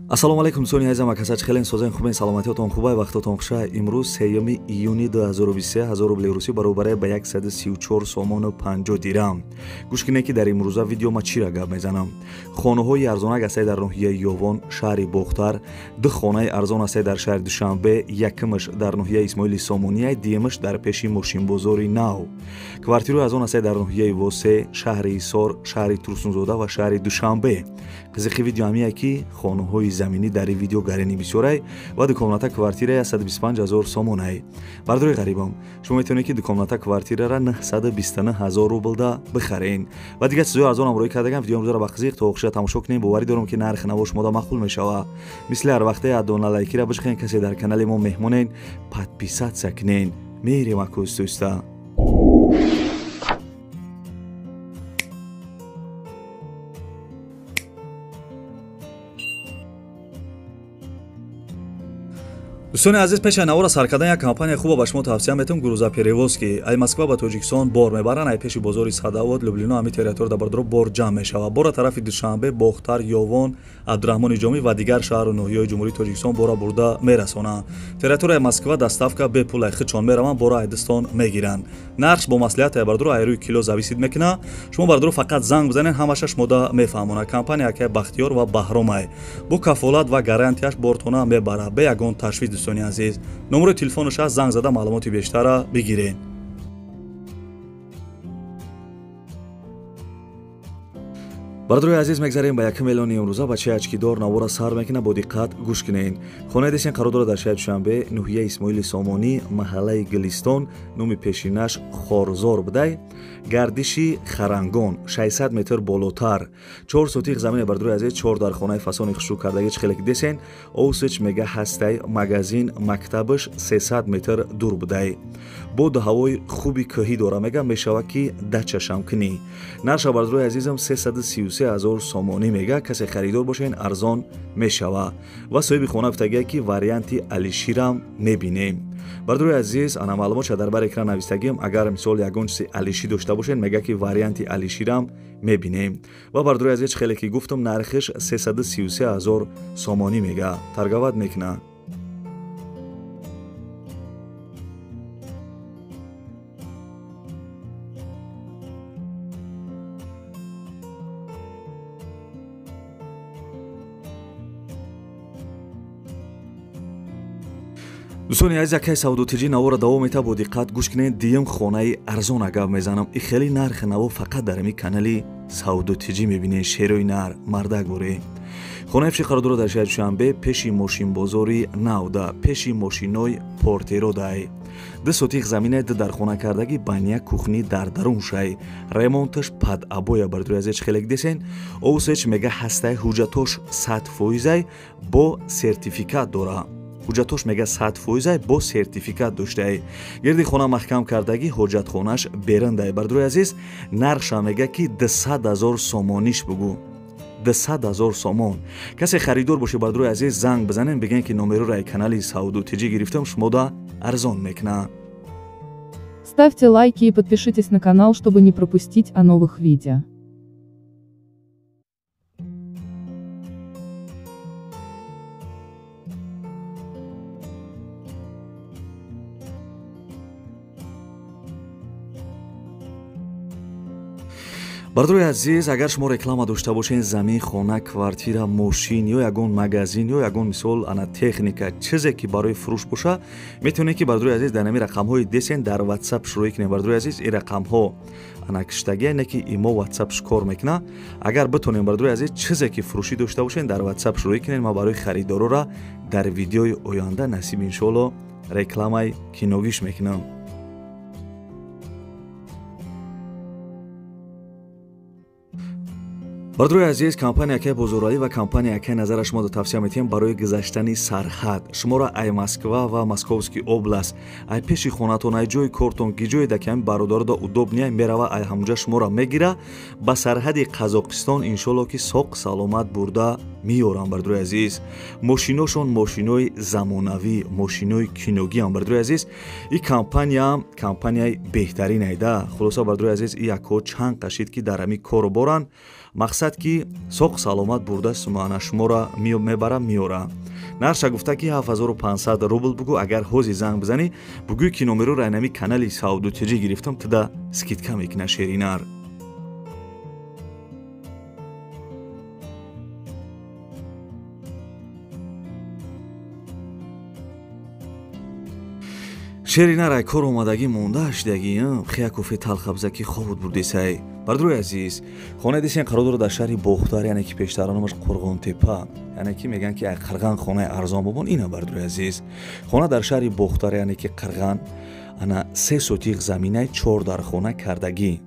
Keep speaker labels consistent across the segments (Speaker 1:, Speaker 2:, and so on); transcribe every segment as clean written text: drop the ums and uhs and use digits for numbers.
Speaker 1: Ассалому алайкум дӯстони азизам, акасач хелен созен хубен, саломатиётон хубай, вақтотон хуша. Имрӯз 3 июни 2023 1000 рубли русӣ баробаре ба 134 сомону 50 дирам. Гӯш кунед, ки дар имрӯза видео ма чира гап мезанам. Хонаҳои арзонак ҳастае дар ноҳияи Ёвон, шаҳри Бохтар, ду хонаи арзон ҳастае дар шаҳри Душанбе, якумаш дар ноҳияи Исмоили Сомония, дуюмаш дар пеши мошинбозори нав. Квартираи арзон ҳастае дар ноҳияи Восе, шаҳри Ҳисор, шаҳри Турсунзода ва шаҳри Душанбе. Қизиқи видео ҳамие ки хонаҳои заминӣ дар ин видео гарени бисёрай ва дукомната квартираи 125 ҳазор сомонай. Бардори ғарибам, шумо метавонед, ки дукомната квартирара 929 ҳазор рублда бихарен. Ва дигар чизҳои арзон ҳам рӯй кардагам. Видео имрӯзаро ба қизиқ то охиша тамошо кунем. Боварӣ дорам, ки нархи наво шумода маъқул мешава. Мисли ҳар вақте адона лайкира бишхен, касе дар канали мо меҳмонен, подписаться кунен. Мерем акӯстӯста. Дӯстони азиз, пеши навора сар кардан як компания хуба ба шумо тавсия метавам, грузоперевозки. Ай Москва ба Тоҷикистон бор мебаранд, ай пеши бозори Садовод, Люблино, ҳами территория дар бардоро бор ҷамъ мешавад. Бора тарафи Душанбе, Бохтар, Ёвон, Абдураҳмони Ҷомӣ ва дигар шаҳру ноҳияҳои Ҷумҳурии Тоҷикистон бора бурда мерасонанд. Территорияи Москва доставка бепул, ай худшон мераванд, бора ай дастон мегиранд. Нархш бо маслиҳат ай бардоро ай рӯи кило зависит мекунад. Шумо бардоро фақат занг бизанед, ҳамаша шумода мефаҳмонад. Компания акай Бахтиёр ва Баҳромай. Бо кафолат ва гарантияш бортона мебарад. Бе ягон ташвиш. Дӯстони азиз, номерои телефонаш аст, занг зада маълумоти бештара бигиред. Бародарои азиз, мегзарем ба якум эълони имрӯза. Бачаи ачкидор навора сар мекунад, бо диққат гӯш кунед. Хонаи десен қарор дорад дар шаҳри Душанбе, ноҳияи Исмоили Сомонӣ, маҳаллаи Гулистон, номи пешинаш Хорзор будай, гардиши Харангон, 600 метр болотар, 4 сотих замине. Бародарои азиз, 4 дар хонаи фасони хушрӯ кардаги чӣ хеле ки десен, овсич мега ҳастай, магазин, мактабаш 300 метр дур будай. Боду ҳавои хуби кӯҳӣ дора, мега мешавад, ки дачашам кунӣ. Нарша бародарои азизам 333 ҳазор сомонӣ мега, касе харидор бошен арзон мешава. Ва соҳиби хона гуфтагия, ки варианти алиширам мебинем. Бародарои азиз, ана маълумотша дар бар экран навистагим. Агар мисол ягон чизи алишӣ дошта бошен, мега, ки варианти алиширам мебинем. Ва бародарои азиз, хеле ки гуфтам, нархиш 333 ҳазор сомонӣ мега, торговать мекунад. Дӯстони азиз, якай савдотиҷӣ навора давом мета, бо диққат гӯш кунед. Дуюм хонаи арзона гап мезанам. И хеле нархи наво фақат дар ҳамин канали савдотиҷӣ мебинед. Шерои нар мардак боре. Хонаи пеши қарор дорад дар шаҳри Душанбе, пеши мошинбозори навда, пеши мошинои портеродай. Ду сотих замине, ду дар хона кардаги, баня, кухни дар дарун шай. Ремонташ под обоя. Бародари азиз, хеле десен, овсеч мега ҳастай, ҳуҷҷатош 100 фоизай, бо сертификат дора. Ҳуҷҷатош мега 100 фоизай, бо сертификат доштаи. Гирди хона маҳкам кардагӣ, ҳоҷатхонаш берандай. Бародарои азиз, нархша мега, ки 200 ҳазор сомониш бугӯ, 200 ҳазор сомон. Касе харидор боше, бародарои азиз, занг бизанем, бигӯем, ки номероро ай канали Савду Тиҷӣ гирифтам, шумода арзон мекунад.
Speaker 2: Ставьте лайки и подпишитесь на канал, чтобы не пропустить о новых видео.
Speaker 1: Бародарои азиз, агар шумо реклама дошта бошед, замин, хона, квартира, мошин ё ягон магазин ё ягон мисол ана техника, чизе ки барои фурӯш боша, метавонед, ки бародарои азиз, дар ҳамин рақамҳои десен дар WhatsApp шурӯъ кунед. Бародарои азиз, ин рақамҳо ана киштагия, не ки имо WhatsApp кор мекунад. Агар битонем, бародарои азиз, чизе ки фурӯшӣ дошта бошед, дар WhatsApp шурӯъ кунед. Ман барои харидорора дар видеои оянда насиб иншоалло рекламаи киногиш мекунам. Бародарои азиз, компания акай Бозоралӣ ва компания акай Назара шуморо тавсия метиҳем барои гузаштани сарҳад. Шуморо ай Москва ва Московский област, ай пеши хонатон, ай ҷои кортон, ки ҷое да ки ҳамин бародарода удобния мерава, ай ҳамунҷа шуморо мегира, ба сарҳади Қазоқистон иншоалло ки соқ саломат бурда меёрам. Бародарои азиз, мошиношон мошинои замонавӣ, мошинои киногиам. Бародарои азиз, и компанияам компанияи беҳтарин айда. Хулоса, бародарои азиз, и якҳо чанд қашид, ки дар ҳамин кору боранд. Мақсад ки соқ саломат бурда сумана шуморо мебара меора. Нарша гуфта ки 7500 рубл бугу, агар ҳози занг бизанӣ бугӯй ки номероро айнами канали Савдо ТЖ гирифтам, туда скидка мекуна шеринар. Шеринар ай кор омадагӣ мондааш дагӣ, хия кофе талха биза ки хобут бурдесай. Бардурои азиз, хонаи дисен қарор дорад дар шаҳри Бохтар, яъне ки пештара номаш Қурғонтепа, яъне ки мегӯянд ки ай Қирған хонаи арзон бобон ина. Бардурои азиз, хона дар шаҳри Бохтар, яъне ки Қирған, ана 3 сотиқ заминаи 4 дар хона кардагӣ.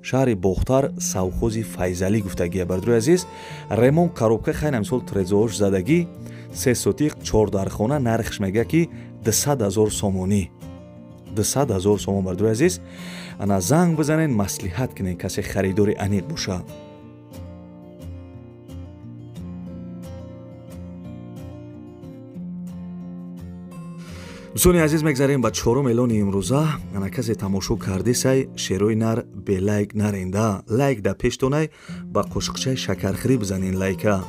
Speaker 1: Шаҳри Бохтар, совхози Файзалӣ гуфтагия. Бардурои азиз, ремонт коробка хайна мисол трезош задагӣ, 3 сотиқ 4 дар хона, нархш мега ки 200 000 сомонӣ. 200 000 сомон. Бардурои азиз, ана занг бизанен, маслиҳат кунен, касе харидори аниқ боша. Дӯстони азиз, мегзарем ба чорум эълони имрӯза. Ана касе тамошо кардесай, шерои нар белайк наренда, лайк да пештонай, ба қошиқчаи шакархӯрӣ бизанен лайка.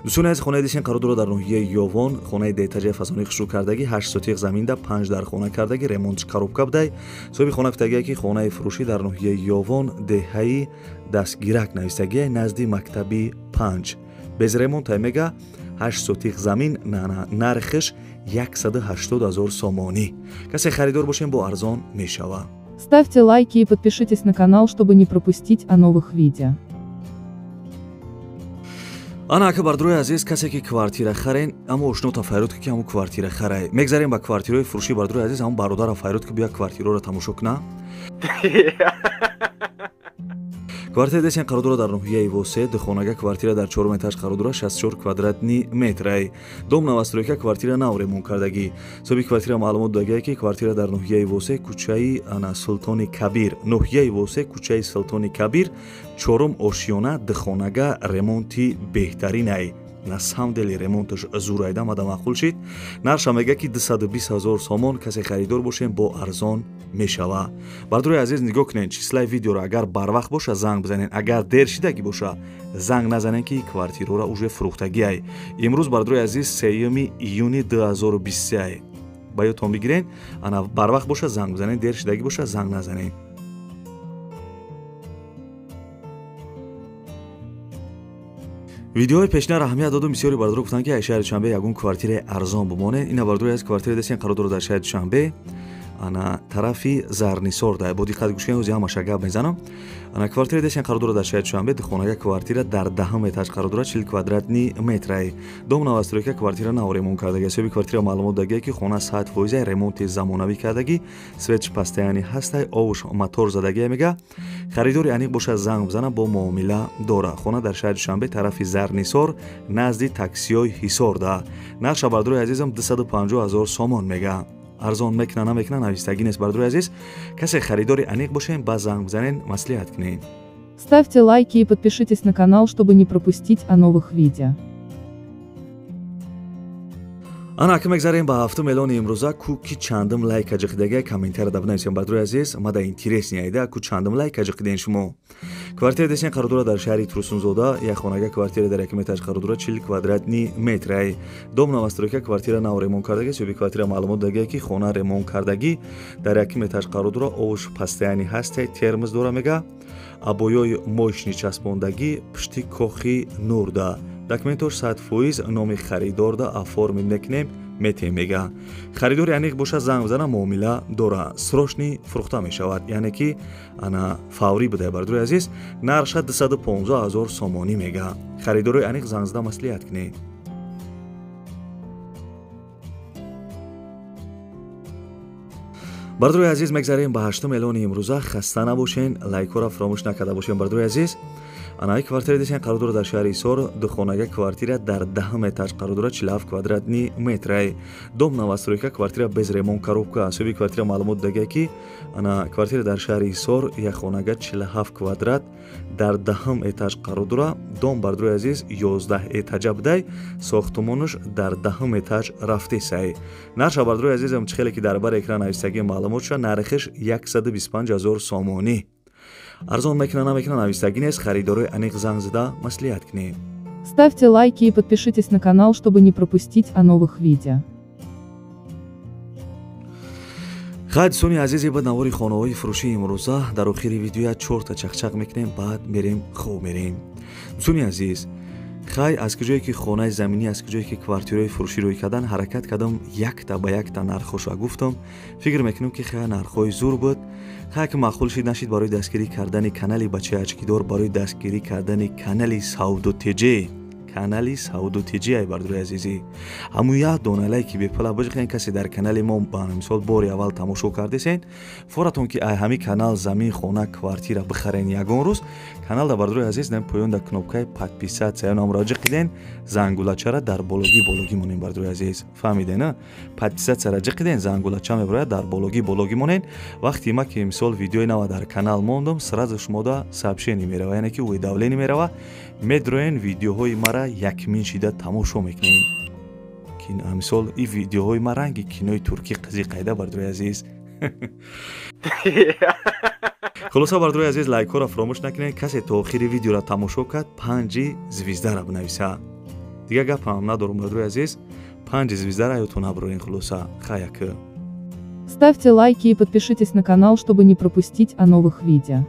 Speaker 1: Дӯстони азиз, хонаи дисен қарор дорад дар ноҳияи Ёвон, хонаи деэтажаи фасони хушрӯ кардагӣ, 8 сотиқ заминда, 5 дар хона кардагӣ, ремонтш коробка будай. Соҳиби хона гуфтагие ки хонаи фурӯшӣ дар ноҳияи Ёвон, деҳаи Дастгирак навистагие, назди мактаби 5. Без ремонтай мега, 8 сотиқ замин, нархш 180 000 сомонӣ. Касе харидор бошем, бо арзон мешава.
Speaker 2: Ставьте лайки и подпишитесь на канал, чтобы не пропустить о новых видео.
Speaker 1: Ана ака бардурои азиз, касе ки квартира харен, аммо ошнота файрод ки ҳамун квартира харай. Мегзарем ба квартираҳои фурӯшӣ. Бардурои азиз, ҳамун бародара файрод ки бия квартираро тамошо куна. Квартира десен қарор дорад дар ноҳияи Восе, духонага квартира дар 4 этаж қарор дорад, 64 квадратни метрай. Дом новостройка, квартира нав ремонт кардагӣ. Соҳиби квартира маълумот додагие ки квартира дар ноҳияи Восе, кӯчаи ана Султони Кабир, ноҳияи Восе, кӯчаи Султони Кабир, чорум ошёна, духонага ремонти беҳтаринай. На самом деле ремонташ зурайда мада маъқул шид. Нарша мега ки 220 000 сомон, касе харидор бошем бо арзон мешава. Бардурои азиз, нигоҳ кунед числаи видеоро, агар барвақт боша занг бизанед, агар дер шидагӣ боша занг назанед ки квартираро уже фурӯхтагиай. Имрӯз бардурои азиз 3 июни 2023. Ба ёдтон бигиред, ана барвақт боша занг бизанед, дер шидагӣ боша занг назанед. Видеои пешина раҳмият додум, бисёри бардоро гуфтанд ки ай шаҳри Душанбе ягон квартираи арзон бимонед. Ина бардори аз квартираи десен қарор дорад дар шаҳри Душанбе, ана тарафи Зарнисор да. Бо диққат гӯш кунед, ҳозир ҳамаша гап мезанам. Ана квартираи десен қарор дорад дар шаҳри Душанбе, духонага квартира дар 10 этаж қарор дорад, 40 квадратни метрай. Дом новостройка, квартира нав ремонт кардагӣ. Соҳиби квартира маълумот додагӣ ки хона 100% ремонти замонавӣ кардагӣ, светш постоянный ҳастай, овуш мотор задагӣ мега. Харидори аниқ бошад занг бизана, бо муомила дора. Хона дар шаҳри Душанбе, тарафи Зарнисор, назди таксиёи Ҳисор да. Нарша бардорои азизам 250 000 сомон мега. Арзон мекуна намекуна навистагӣ нест. Бардорои азиз, касе харидори аниқ бошем, ба занг бизанен, маслиҳат кунед.
Speaker 2: Ставьте лайки и подпишитесь на канал, чтобы не пропустить о новых видео.
Speaker 1: Ана ака мегзарем ба ҳафтум эълони имрӯза. Ку ки чандум лайк аҷиқидага комментария да бинависем. Бардорои азиз, мада интересни айда ку чандум лайк аҷиқиден шумо. Квартира десен қарор дорад дар шаҳри Турсунзода, як хонага квартира дар якум этаж қарор дорад, 40 квадратни метрай. Дом новостройка, квартира нав ремонт кардагӣ. Соҳиби квартира маълумот додагӣ ки хона ремонт кардагӣ, дар якум этаж қарор дорад, овуш постоянный ҳастай, термоз дора мега, обоёи мощный часпондагӣ, пушти кохи нурда. Документош 100% номи харидорда оформить мекунем, метем мега. Харидори аниқ боша занг бизана, муомила дора. Срочный фурӯхта мешавад, яъне ки ана фаврӣ буда. Бардорои азиз, нарша 215 000 сомонӣ мега. Харидори аниқ занг зада маслиҳат кунед. Бардорои азиз, мегзарем ба ҳаштум эълони имрӯза. Хаста набошен, лайкҳоро фаромӯш накарда бошен. Бардорои азиз, ана квартира десен қарор дорад дар шаҳри Ҳисор, духонага квартира дар 10 этаж қарор дорад, 47 квадратни метрай. Дом новостройка, квартира без ремонт коробка. Соҳиби квартира маълумот додагӣ ки ана квартира дар шаҳри Ҳисор, як хонага 47 квадрат дар 10 этаж қарор дорад. Дом бардорои азиз 11 этажа будай, сохтумонаш дар 10 этаж рафтесай. Нарша бардорои азизам чӣ хеле ки дар бар экран навистагӣ маълумот шуда, нархиш 125 000 сомонӣ. Арзон мекуна, намекуна, навистагӣ нест. Харидорои аниқ занг зада маслиҳат кунед.
Speaker 2: Ставьте лайки и подпишитесь на канал, чтобы не пропустить о новых видео.
Speaker 1: Хай, дӯстони азизи, ба навори хонаҳои фурӯшии имрӯза дар охири видеоя чорта чақчақ мекунем, баъд мерем, хоб мерем. Дӯстони азиз, хай, аз куҷое ки хонаи заминӣ, аз куҷое ки квартираҳои фурӯшӣ рӯй кардан, ҳаракат кардам, якта ба якта нархҳоша гуфтам. Фикр мекунам, ки хай, нархҳои зур буд. Хай, ки маъқул шид, нашид, барои дастгирӣ кардани канали Бачаи Ачкидор, барои дастгирӣ кардани канали Савдо ТЖ, канали Савдо ТЖ, ай бардорои азизӣ, ҳамун як дона лайки бепула биҷиқен. Касе дар канали мо ба мисол бори аввал тамошо кардесен, форатон ки ай ҳами канал замин, хона, квартира бихарен ягон рӯз, каналда, бардорои азиз, дар поён дар кнопкаи подписаться номро ҷиқиден, зангулачара дар бологи бологӣ монен. Бардорои азиз, фаҳмиден? Подписаться ра ҷиқиден, зангулача мебарояд, дар бологи бологӣ монен. Вақте ма ки мисол видеои нава дар канал мондам, сразу шумода сообщение мерава, яъне ки уведомление мерава, медроен, видеоҳои мара якмин шида тамошо мекунем. Мисол, и видеоҳои ма ранги кинои туркӣ қизи қайда, бардорои азиз. Хулоса, бардорои азиз, лайкҳоро фаромӯш накунед. Касе то охири видеоро тамошо кард, панҷи звезда ра бинависа. Дигар гапам надорум, бардорои азиз, панҷи звезда ра ёдтон набарорен. Хулоса, хаяк.
Speaker 2: Ставьте лайки и подпишитесь на канал, чтобы не пропустить о новых видео.